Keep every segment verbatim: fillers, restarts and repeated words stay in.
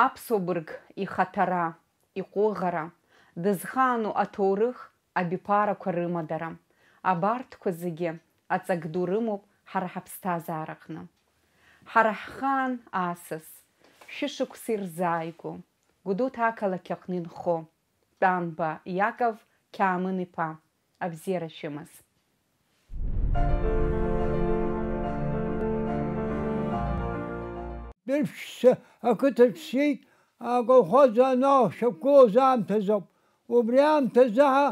Аԥсуа бырг ихаҭара, иҟәыӷара, дызхаану аҭоурых, абиԥарақәа рымадара, абарҭқәа зегьы аҵак ду рымоуп ҳара ҳаԥсҭазаараҟны. Ҳара ҳхаан асас, шәышықәса ирзааигәоу, Гәдоуҭа ақалақь аҟны инхо, Тәанба Иаков Қьаамын-иԥа, абзиара шәымаз. Дыршьса ақыҭаҿ сиит, аколхоз анал шьақәгылоз аамҭазоуп. Убри аамҭазы ҳа,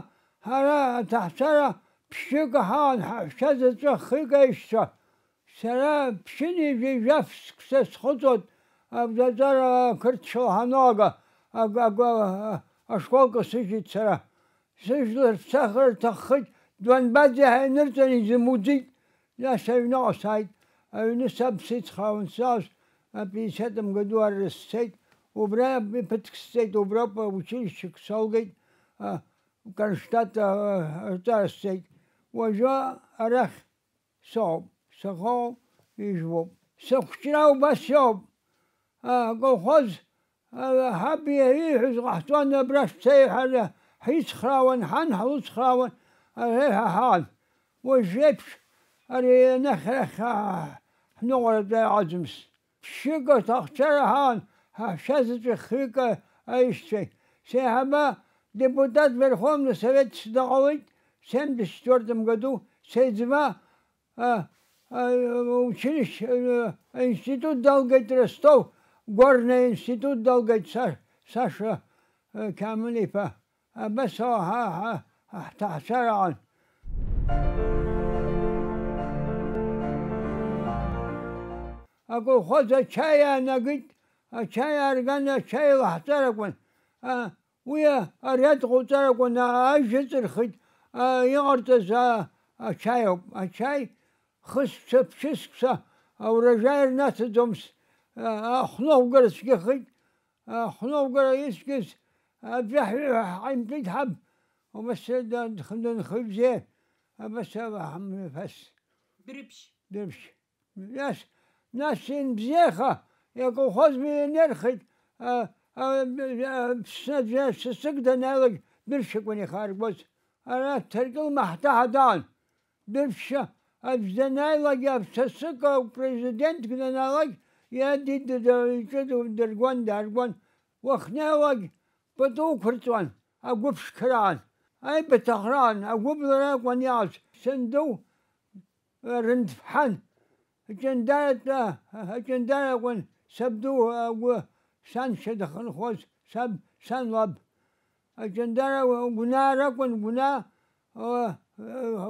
ҳара аҭаҳцәара ԥшьҩык ҳаан, ҳаҳәшьа заҵәы хҩык аишьцәа. Сара ԥшьынҩажәи жәаф шықәса схыҵуан, абзаҵара ақырҭшәала ҳаналага, аг-, аг-, а-, ашкол касыжьит сара. Сыжәлар рԥсахра рҭаххеит, Дуанбаӡе ҳәа инырҵан изымуӡеит. Нас аҩныҟа сааит. Аҩны саб сицхраауан сааз, а пятидесятом году арра сцеит. Убра ԥыҭк сҵеит, уброуп училищек салгеит, а, Кронштадт, а, арҵара сцеит. Уажәы арахь соуп, саӷоу ижәуоуп. Сыхәҷра убас иоуп. А, аколхоз, а, ҳаб ииҳәоз ҟаҳҵон, абра шәцеи ҳәа ҳицхраауан, ҳан ҳлыцхраауан, ари ҳәа ҳаан. Уажә еиԥш ари анахь арахь, а, ҳныҟәаратәы иҟаӡамызт. Ԥшьҩык аҭахцәа раҳан, ҳаҳәшьа заҵәы хҩык аишьцәеи. Сеиҳаба депутат Верховный Совет снаҟалеит, семьдесят четвёртом году, сеиҵба, а, а, училище, а, институт далгеит Ростов, горный институт далгеит Са-, Саша, а, Қьаамын-иԥа. Абас ҳа, ҳа, ҳа, ҳҭаацәараан. Аколхоз ачаи аанагеит, ачаи аарган, ачаи лаҳҵаракәын. А, уи а, ари атҟауҵаракәын, а, ажә ыҵырхит, а, иҟарҵаз, а, ачаи ауп. Ачаи хысцәа, ԥшьысцәа аурожаи рнаҭаӡомызт, а, ахәныҟәгара цәгьахеит. Ахәноугара ицәгьаз аӡәаҳәаҩ ҳҟаимҵеит ҳаб, убас да-, дх-, дынхаҩ бзиа, абас ала ҳамҩаԥас. Дырԥшь. Дырԥшь. Нас, нас инбзиаха, иаколхоз миллионерхеит, а, а, а, Аԥсны аӡәы сасык данаалак, дыршьакәын ихааргоз. Ара Ҭаркьыл Маҳҭаҳа даан. Дыршьа аӡә данааилак, аԥсасык, апрезидентк данаалак, иадидыда иҿы дыргон, дааргон. Уахнеилак пату ықәырҵуан, агәыԥшқараан, аибаҭахраан, агәыблара акәын иааз. Санду рынҭԥҳан, аҷандаратә, аҷандара акәын сабду агәы, саншьа дахьынхоз, саб, сан лаб. Аҷандара гәнаа ракәын, гәнаа, уа-,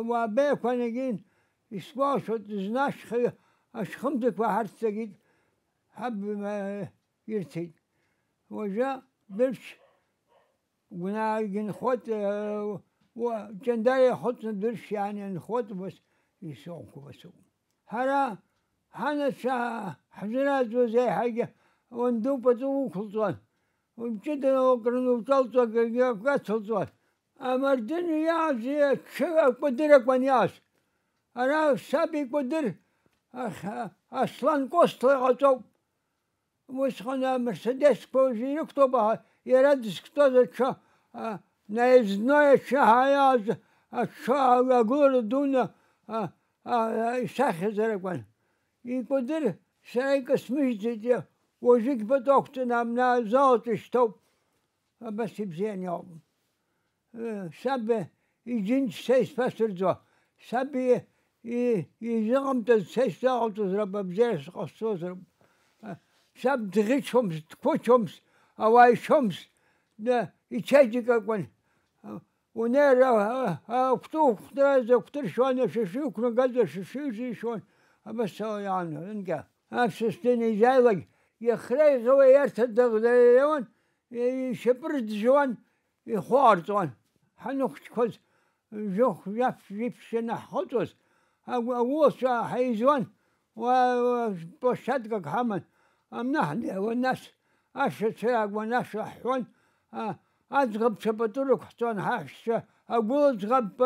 уаабеиқәа анагин, исгәалашәоит, зны ашьха-, ашьхымҭақәа ҳарццакит, ҳаб, э, ирҭеит. Уажәы дыршь гәнаагьы нхоит, э, уа-, Ҷандари ахәыцны дыршь иааны инхоит, убас исоумкуа сыҟоуп. Ҳара ҳанацәа ҳзыразуаз еиҳагьы уанду пату уқәылҵуан. Ҷыдала акры нуҿалҵо акгьы акәацәылҵуан. Амардын иааз аҽы акәадыр акәын иааз. Ара саб икәадыр, ах-, Аслан Косҭла иҟаҵоуп. Усҟан амерседесқәа уажәы ирықәтәоуп, аха иара дызктәаз аҽы, а, наездной аҽы ҳаиааз аҽы агылара дуны, а, а, исахьазар акәын. Икәадыр сара икасмыжьӡеит, уажәыгь пату ақәҵаны абна азал аҿы ишьҭоуп. Абас ибзиан иҟоуп. Саб иџьынџь са исԥасырӡуа, саб и-, и-, изыҟамҵаз са исзыҟалҵозар, абзиара сҟасҵозар. Саб дӷьычхомызт, дқәычомызт, ауаа ишьомызт, да, ичаиџьыка акәын. Унеира, а, а, акәты уқәтәаз акәты ршьуан, ашәышәы уқәнагаз ашәышәы узишьуан, абас ала иаанхеит. Аԥсуа стәы инеизааилак, иахреиӷьуа иарҭа дыӷдариауан, ишьапы рӡәӡәауан, ихәы ҟарҵон. Ҳаныхәыҷқәаз, жәохә-жәаф-жәиԥшь ианаҳхыҵуаз, агә-, агәылацәа ҳаизуан, уа, уа, площадкак ҳаман, амны ҳнеиуан, нас ашәацәа иаакуан, ашәа ҳҳәон, а, аӡӷабцәа пату рықәҳҵон, ҳаҳәшьцәа агәылаӡӷаб,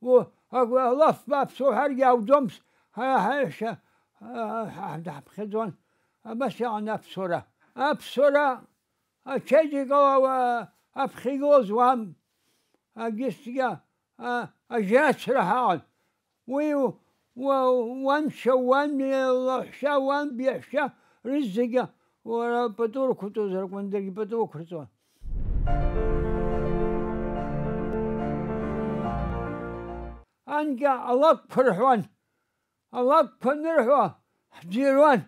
у, агә-, алаф бааԥс уҳәаргьы иаауӡомызт, ҳара ҳаиҳәшьа, а, ҳа-, ҳаԥхьаӡон. Абас иҟан аԥсуара. Аԥсуара ачеиџьыкала уа-, аԥхьа игылаз уан, агьысгьы, а, ажьрацәара ҳаҟан. Уи у-, уа-, уаншьа, уан лаҳәшьа, уан биаҳәшьа рызегьы уара пату рықәырҵозар акәын, даргьы пату ықәырҵон. Анкьа алакәқәа рҳәуан, алакәқәа анырҳәо, ҳӡырҩуан.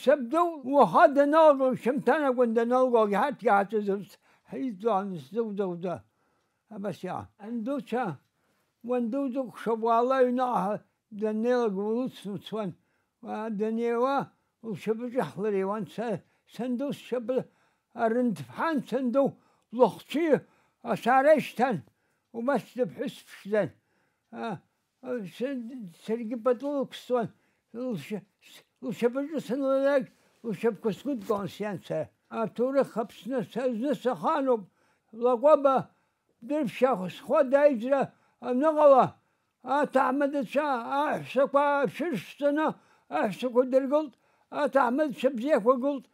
Сабду уаха даналга, шьамҭан акәын даналгалак, ҳарҭ иааҵәаӡамызт, ҳизҵаан, сзылӡаӡа. Абас иҟан. Андуцәа, уандуӡыкәша уаала аҩныҟа даннеилак улыцны уцон. Уа данеиуа, лшьапаҿы ҳлыриуан. Са, санду сшьапы арындԥҳан, санду лыхцәы асаара ишьҭан, убас дыԥҳәыс ԥшӡан. А, Саргьы пату лықәсҵон, лшьа-, лшьапаҿы санлалак, лшьапқәа сгәыдкылан сиан сара. Аҭоурых Аԥсны са зны сахаануп, Лакәаба Дырԥшьа схәы адаҩӡра аныҟала, аҭаҳмадацәа аҳәсақәа шәыршәҵаны аҳәсақәа дыргылт, аҭаҳмадацәа бзиақәа гылт,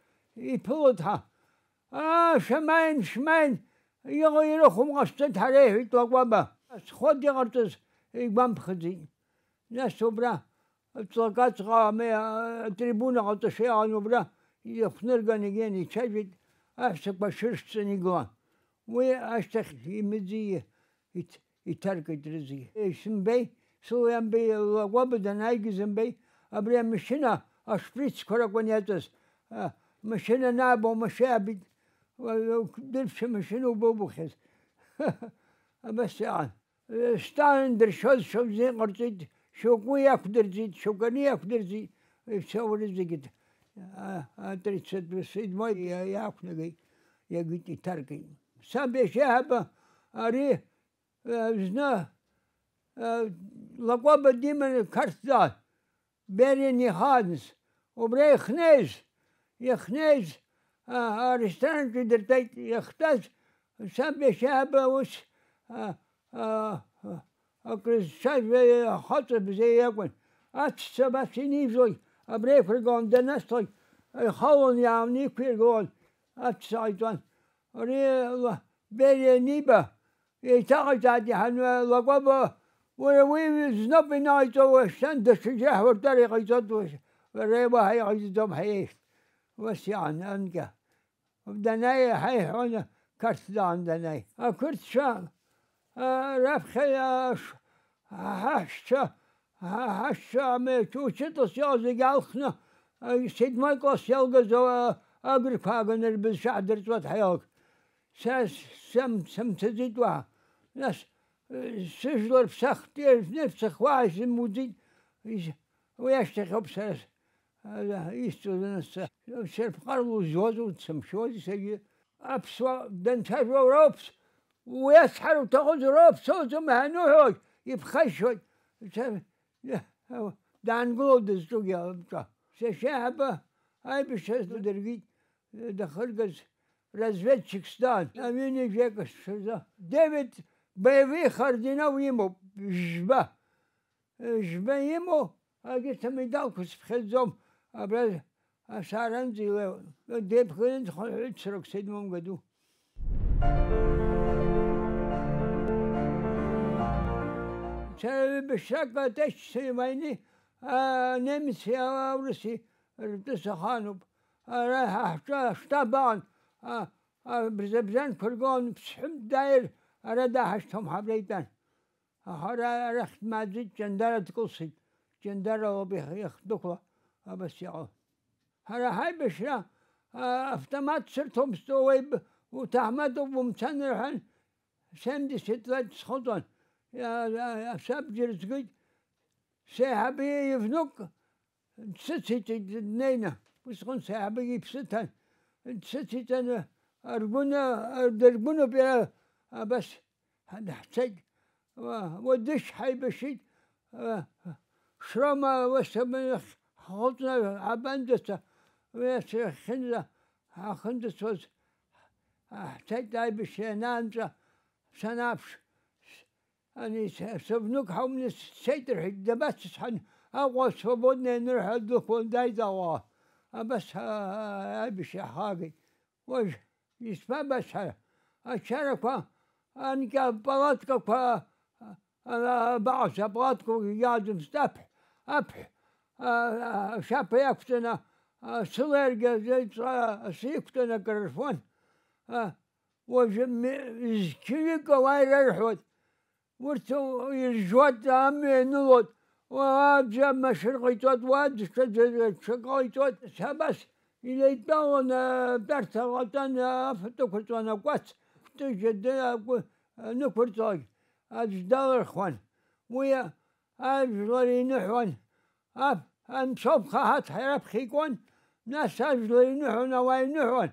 иԥылоит ҳа. Аа, шәамааин, шәмааин, иҟоу ирыхәом ҟашәҵоит ҳара, иҳәеит Лакәаба. Сход иҟарҵаз игәамԥхаӡеит. Нас убра ҵлакаҵәҟа ами, атрибуна ҟаҵашәа иҟан, убра ихәнырган егьин ицәажәеит, аҳәсақәа шәыршәҵаны игылан. Уи ашьҭахь имыӡи иҭ-, иҭаркит рызегьы. Исымбеи, сыла иамбеи, Лакәаба данааигьы зымбеи, абри амашьына ашприцқәа ракәын иаҵаз. А, машьына анаабо, машьа иаабеит. Уа, уа, Дырԥшьа машьына убоубухьаз. Абас иҟан. Сталин дыршьозшәа бзиа ҟарҵеит, шьоук уи иақәдырӡит, шьоук ани иақәдырӡит, все урызегьы, а, а, тридцать седьмой иа-, иақәнагеит, иагеит, иҭаркит. Саб иашьа иаҳаба ари, а, зны, а, Лакәаба диманы Қарҭӡа Бериа ихааныз, убра ихнеиз, ихнеиз, а, аресторантә идыртәеит, иахтәаз саб иашьа иаҳаба ус, а, а, а, акрызцәажәо ахаҵа бзиа иакәын. Аҵәца абас инижәлоит, абра иқәыргылан данысҭоит, ихалон, иааны иқәиргылон, аҵәца ҟаиҵон. Ари ла-, Бериа аниба, еиҭаҟаиҵааит иҳаны Лакәаба, уара уи зноуп инаҟаиҵо, уашьҭан даҽаџьара ҳуртәар иҟаиҵоит, уара уаҳа иҟаиҵаӡом ҳәа иеиҳәт. Ус иҟан анкьа. Данааи, ҳаиҳәон, Қарҭ даан данааи. Ақырҭцәа, а, раԥхьа, а, ш-, ҳа-, ҳаҳәшьцәа, ҳа-, ҳаҳәшьцәа, ами, учителс иҟаз зегьы алхны, а, седьмой класс иалгаз, а, агрқәа ааганы рбызшәа ҳдырҵуа дҳаиалак. Са сым-, сымцаӡеит уаҳа. Нас, э, сыжәлар ԥсахт, ирҳәны ԥсыхуаа сымуӡеит. Ис-, уи ашьҭахь ауп сара с-, а, исҵоз анысҵа. Сырԥҟар лузуазу, дсымшьуази саргьы. Аԥсуа данцәажәо роуп, уи ацҳар уҭахозар роуп, соуӡом ҳәа аныҳәоит, иԥхашьоит. Даангыло дызҿугьы алымҵәа. Сашьа аба аибашьра дыргеит, дахыргаз разведчикс даан, аҩынҩажәи акы шәаза. Девять боевых орденов имоуп, жәба. Жәба имоу, егьырҭ амедалқәа сыԥхьаӡом, абра асааранӡа илеиуан. Деиԥхыны дхынҳәит сорок седьмом году. Сара ҩбашьрак аотечественной войны, а, немеци, а, аурыси ртәы сахаануп. Ара ҳа ҳҿы аштаб аҟан, а, а, бза-бзанқәа ргон, ԥсҳәымҭ дааир, ара даҳашьҭуам ҳәа абра итәан. Аха ара арахь дмааӡеит, Ҷандара дкылсит. Ҷандара лоуп иах-, иахдәықәла абас иҟоу. Ҳара ҳаибашьра, а, автомат сырҭомызт, уеиб-, уҭаҳмадоуп умцан рҳәан, семьдесят лет схыҵуан. Иа-, иа-, асабџьар згеит, сеиҳабы ивнук дсыциҵеит днеины, усҟан сеиҳабы иԥсы ҭан, дсыциҵаны аргәына, дыргәыноуп иара абас. Ҳа-, ҳцеит, уа-, уадышь ҳаибашьит, а, Шрома уасабанахь ҳхыҵны ҳабанӡацәа, уи ацәа иахьынӡа ҳахынӡацоз, ҳцеит аибашьра ианаанҵәа, санаԥш, ани, с-, сывнук ҳауны сцеит рҳәеит, дабацо сҳәан, Аҟәа свободный анырҳәа дықәлан дааит Аҟәа. Абас, а, аибашьра ҳхаагеит. уажә ишԥабасҳәара, ачарақәа анкьа апалаткақәа, а, а, абаҟацәа апалаткақәа иаадымст аԥҳә, аԥҳә, а, а, ашәаԥа иақәҵаны, а, сылаиргьы азеиҵәа асы иқәтәаны акрырфуан. А, уажәы ме-, зқьҩык ауаа ирырҳәоит. Урҭ иржәуеит, амҩа ианылоит, уа аӡәы амашәыр ҟаиҵоит, уа аӡәы ҽа-, ҽа-, ҽа-, ҽакы ҟаиҵоит. Абас илеидтәалон, атәарҭа ҟаҵан, афатәқәа ҵуан, акәац кәтыжь ады-, акәы-, анықәырҵалак аӡә далырхуан. Уи ажәлар иныҳәон. Аԥ-, анцәа ауп хаҳаҭ ҳара ԥхьа икуан, нас ажәлар иныҳәон, ауаа иныҳәон,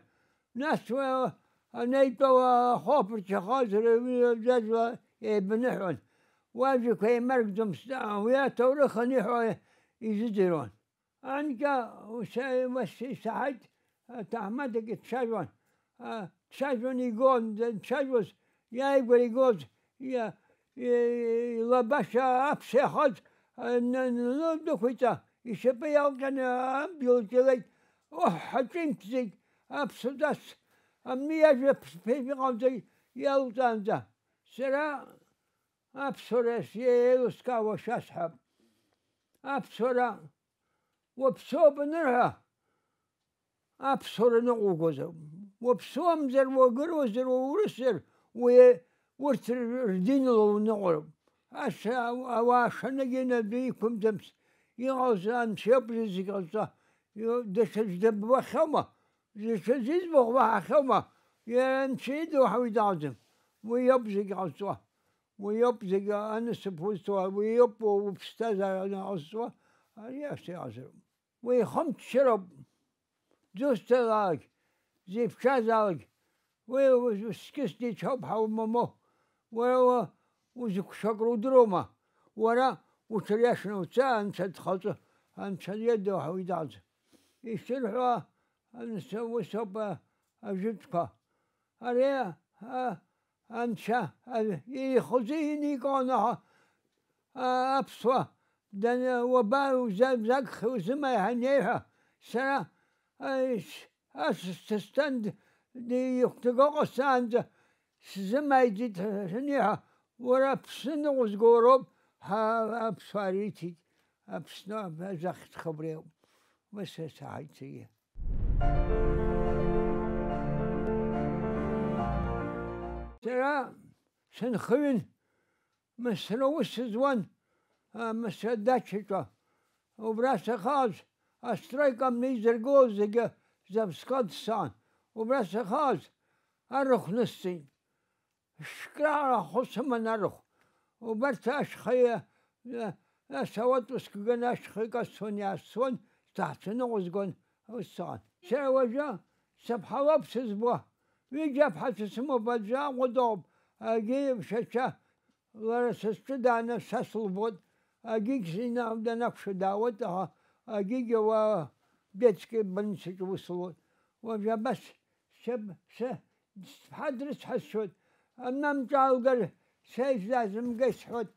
нас уа-, анеитәоу ахәаԥырцәахозар, уи ажәлар еибаныҳәон. Уажәақәа еимаркӡомызт, уи аҭоурых аниҳәо изыӡырҩуан. Анкьа ус, ус исаҳаит, аҭаҳмадагьы дцәажәон. А, дцәажәон, игон, данцәажәоз, иааигәара игоз, иа-, и-, илабашьа аԥса иахоз, а, н-, н-, ндәықәиҵа, ишьапы иалҟьаны амҩа илҿиалеит. Оҳ, аҿимҭӡеит аԥсуа дас, амни иажәа ԥсԥеиԥ иҟалҵеит иалҵаанӡа. Сара аԥсуара еилыскаауа шәасҳәап. Аԥсуара уаԥсуоуп анырҳәа, аԥсуара ныҟәугозар, уаԥсуамзар, уагыруазар, уаурысзар, уи урҭ р-, рдинла уныҟәароуп. Ас ауаа шанагьы инапы иқәымӡамц иҟалҵо анцәа иоуп зегь ҟазҵо. Ио-, даҽаӡә дыббахьоума? Даҽаӡә иӡбахә уаҳахьоума? Иара анцәа ида уаҳа уи далӡам. Уи иоуп зегь ҟазҵо. Уи иоуп зегь анасыԥ узҭо, уи иоуп уԥсҭазаара анаҟазҵо, ари ас иҟазароуп. Уи ихымччароуп, дзусҭазаалак, зеиԥшразаалак, уи ус-, усқьыс дичҳауп ҳәа умоума? Уара уа-, узықәшәак рудыруама? Уара уҽыриашаны уца, анцәа дхаҵо, анцәа иадоу ҳәа уи далҵ. Ишырҳәо, анцәа, ус ауп, а, ажәытәқәа. Ари, а, Анцәа, а, ихазы иникылон, аха, а, аԥсуа, даны, уаба, уза-, узагхеи, узымаи ҳәа анеиҳәа, сара, а, ис-, асасцәа сҭан, ди-, ихәҭаго ҟасҵаанӡа сзымааиӡеит ҳәа шаниҳәа, уара Аԥсны ныҟәызго уароуп, ҳа, аԥсуаа риҭеит, Аԥсны азахьӡ хабреиуп. Ус саҳаит саргьы. Сара сынхыҩын, Мысра аус зуан, а, Мысра адачаҿы. Убра сахьааз, астройка амни изыргылоз зегьы завскод саан. Убра сахьааз, арахә нысҵеит. Шәкра ахәы сыман арахә. Убарҭ ашьха, иа-, иа-, асауаҭ уск ганы ашьха икасуан, иаасуан, сҭаацәа ныҟәызгон, ус сыҟан. Сара уажәы сыԥҳа лоуп сызбо. Ҩыџьа аԥҳацәа сымоуп, аӡәы Аҟәа дыҟоуп, агьигь Шәача, лара са сҿы дааны са сылбоит, агьигь сина-, данақәшәо даауеит, аха агьигь ауаа Бетские больницаҿы ус луеит. Уажәы абас Саб-, са, сԥҳа дрыцҳасшьоит, амна амҿаалгар, са исзаазымга исҳәоит.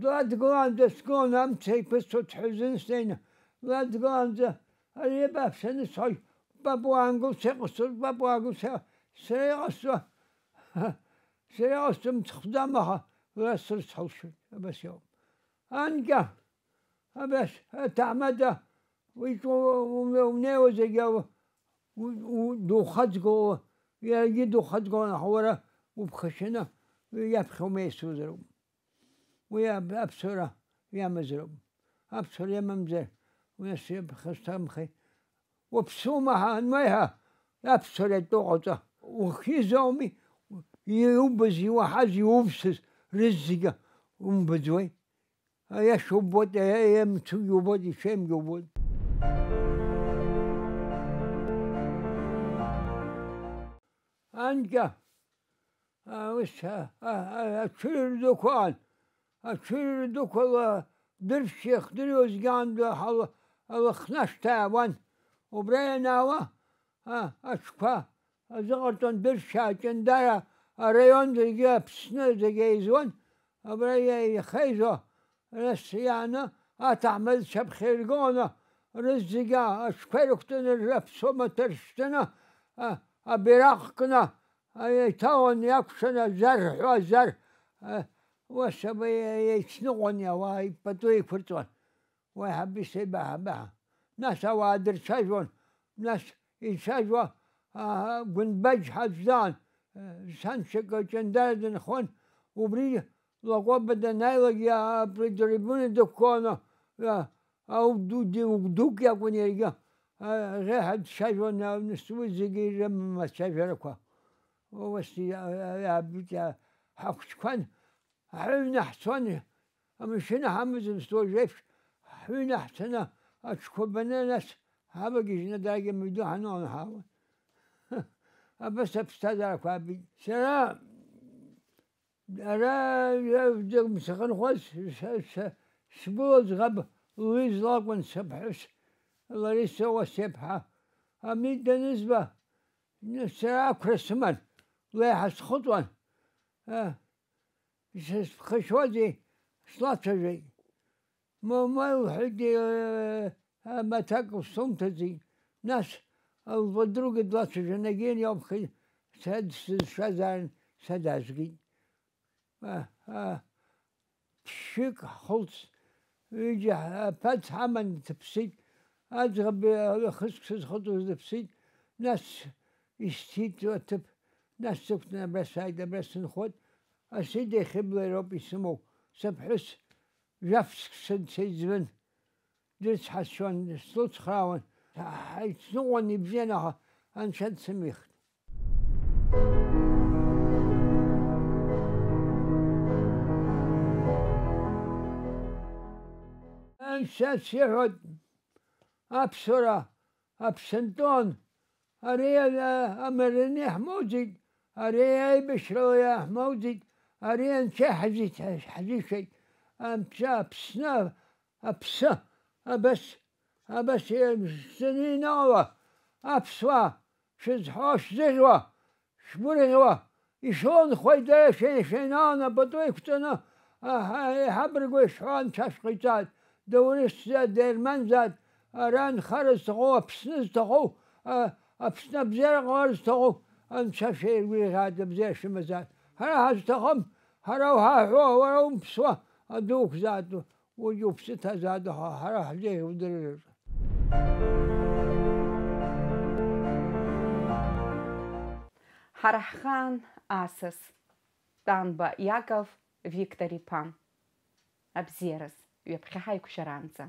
Дладгылаанӡа сгылан, амца еиқәысҵоит ҳәа снеины. Дладгылаанӡа, ари абааԥсаны сҳәоит, папа уаангыл, сыҟасҵоит, папа уаангыл, сыҟа-, сара иҟасҵо, сара иҟасҵо мцхәӡам, аха лара срыцҳалшьоит, абас иоуп. Анкьа, абас, аҭаҳмада, уи ҿу-, у-, унеиуа зегьы ау-, у-, у-, духаҵгыло, иаргьы духаҵгылон, аха уара уԥхашьаны уи иаԥхьа умеисузароуп. Уи аб-, аԥсуара иамазароуп. Аԥсуара иамамзар, уи асы иаԥхьа сҭамхеи. Уаԥсума ҳәа ануеиҳәа, аԥсуара иатәу ҟаҵа. Ухизоуми, иубаз, иуаҳаз, иувсыз рызегьы умбаӡои? Аиаша убоит, аиа-, аиа мцугьы убоит, ишеимгьы убоит. Анкьа, а, ус, а, а, а, аҽыҩра дуқәа ыҟан. Аҽыҩра дуқәа ла дыршьа иахдырҩуазгьы аанда ҳала-, алыхнашҭа иаауан. Убра ианаауа, а, аҽқәа азыҟарҵон, Дыршьаа, Ҷандара араион зегьы, Аԥсны зегьы еизуан, абра иа-, иахеизо, рас иааны аҭаҳмадцәа ԥхьа иргыланы, рызегьы аҽқәа ирықәтәаны, раԥсуа маҭәа ршьҭаны, а, абираҟ кны, еиҭалон, иакәшан азар ҳәа азар, ус еицныҟәон, ауаа ипату еиқәырҵон. Уи ҳабиса еибаҳа-баҳа. Нас ауаа дырцәажәон, нас ицәажәо, аа, гәынбаџь ҳаззаан, саншьак аҷандара дынхон, убри Лакоба данааилакгьы атрибуна дықәгыланы, аа, ауп ду, ди-, дук иакәын иаргьы, аа, ӷьеҳәа дцәажәон, аа, нас уи зегьы ирымам ацәажәарақәа. Ус иа-, иа-, иаабеит, иа-, ҳахәыҷқәан, ҳаҩны ҳцон, амашьына ҳамаӡамызт уажә еиԥш, ҳҩны ҳцаны аҽқәа баны, нас ҳавагьежьны даргьы мҩаду ҳаналаҳауан. Абас аԥсҭазаарақәа аабеит. Сара ара сахьынхоз, са, са, сгәыла ӡӷаб Луиз лакәын сыԥҳәыс, Лариса Уасиаԥҳа. Амит данызба, сара ақәра сыман, леиҳа схыҵуан. Сызԥхашьозеи, слацәажәеит. Мамоу, лҳәеит, маҭак усымҭаӡеит. Нас лподруга длацәажәан, агьенаа иоуп, сара дсызшазаарын, са дазгеит. Ԥшьҩык ҳхылҵ, ҩыџьа аԥаҵ ҳаман дыԥсит, аӡӷаб хыск сызхыҵуаз дыԥсит, нас исҭит аҭыԥ, нас сықәҵны абра сааит, абра сынхоит, Асида ихьыблеи роуп исымоу, сыԥҳәыс жәаф сыԥсы сеиҵбын, дрыцҳасшьон, слыцхраауан, ҳаицныҟәон ибзиан, аха анцәа дсымихт. Анцәа сиҳәоит, аԥсуара, Аԥсынтәон, ари амараны иаҳмоуӡеит, ари аибашьрала иаҳмоуӡеит, ари анцәа ҳзышьҭ-, ҳзышьҭеит, анцәа Аԥсны, аԥсы, абас, абас иаԥсаны инаала, аԥсуаа, шәызҳәо, шәзыӷьуа, шәгәырӷьауа, ишәыланхоит, дара шәеи-, шәеинааланы апату еиқәҵаны, аҳ-, еиҳабырго ишәҳәо анцәа шәҟаиҵааит, даурысзааит, даерманзааит, ара анхара зҭаху, Аԥсны зҭаху, а, Аԥсны абзиара ҟалар зҭаху анцәа шәеигәырӷьааит, абзиара шәымазааит. Ҳара ҳазҭахым, ҳара уҳаҳәо, уара умԥсуа, адәы уқәзаатәу. Уигьы уԥсы ҭазаада ҳәа ҳара ҳзеиӷьу дыррыҵәа. Ҳара ҳхаан асас, Танба Иаков Виктор-иԥа. Абзиараз, ҩаԥхьа ҳаиқәшәараанӡа.